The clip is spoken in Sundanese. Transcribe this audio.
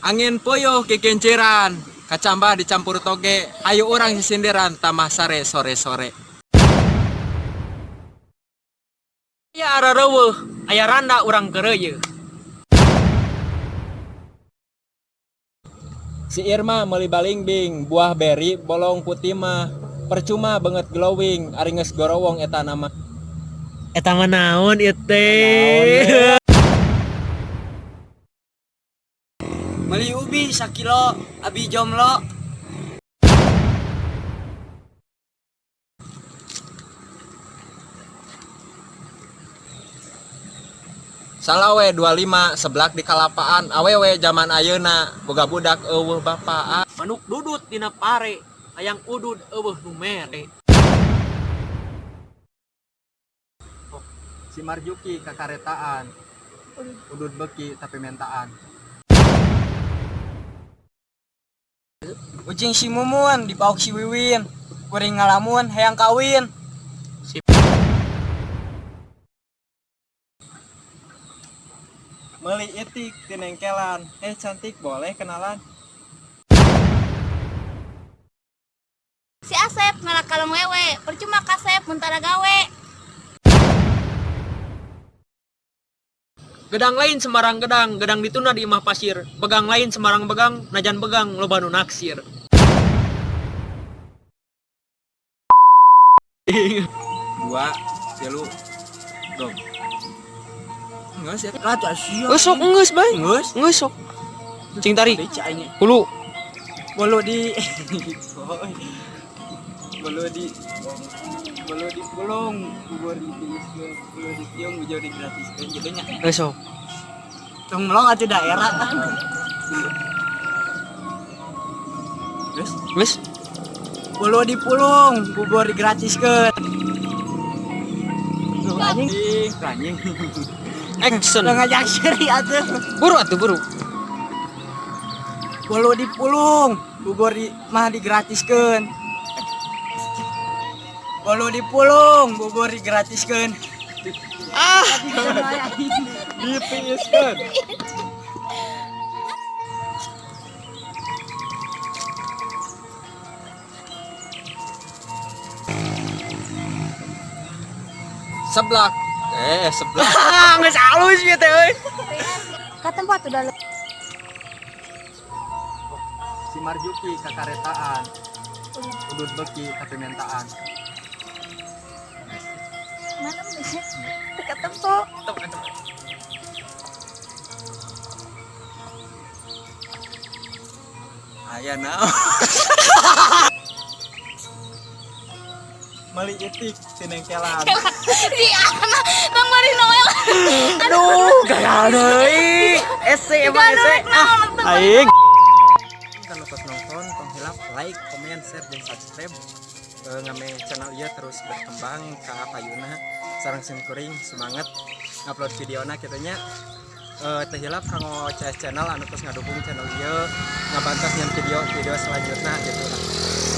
Angin puyuh kikinciran, kacambah dicampur toge, hayu urang sisindiran tambah sare sore-sore. Aya arareuweuh, aya randa urang keureuyeun. Si Irma meuli balingbing, buah beri bolong putih mah. Percuma beungeut glowing, ari geus gorowong eta nama. Eta mah naon ieu teh? Meuli ubi sakilo, abi jomlo. Salawe 25 seblak di kalapaan, awewe zaman ayeuna boga budak euweuh bapaan. Manuk dudut dina pare, hayang udud euweuh nu mere. Si Marjuki kakaretaan, udud beuki tapi mentaan. Ucing si Mumun dipauk si Wiwin. Kuring ngalamun hayang kawin. Meuli itik tinengkelan, eh cantik boleh kenalan. Si Asep ngalak kalong wewe, percuma kasep mun tara gawe. Gedang lain sembarang gedang, gedang ditunda di imah pasir. Begang lain sembarang begang, najan begang loba nu naksir. Dua, tilu, dong. Enggak sih. Lah tuh sia. Geus sok geus bae. Geus. Geus sok. Cing tarik. Deui aing. Hulu. Bolu di bolu di bolu di pulung, bubur di tiiskeun, bolu di tiung, bujur digratiskeun kitu nya. Geus sok. Tong melong atuh daerah. Terus Geus. bolu di pulung, bubur digratiskeun. Anjing, Anjing. Action. udah ngajak seri atuh. Buru atuh buru. Bolu di pulung, bubur di mah digratiskeun. Bolu di pulung, bubur digratiskeun. Ah, Ditiiskeun. Seblak. Eh, seblak. Geus halus ieu teh euy. Ka tempat udah. Si Marjuki kakaretaan, udud beuki tapi mentaan. Mana bisa? Teka tempo. Aya naon. Meuli itik tinengkelan. Di anak Bang Mari Noel. Aduh, gaya deui. Ese emang ese. Ah, aing. Kalau pas nonton tong hilap like, komen, share, dan subscribe. Ngame channel ieu terus berkembang ka payuna sareng sim kuring semangat ngupload videona kitu nya. Teu hilap kanggo CS channel anu terus ngadukung channel ieu ngabantos nyen video-video selanjutnya gitu lah.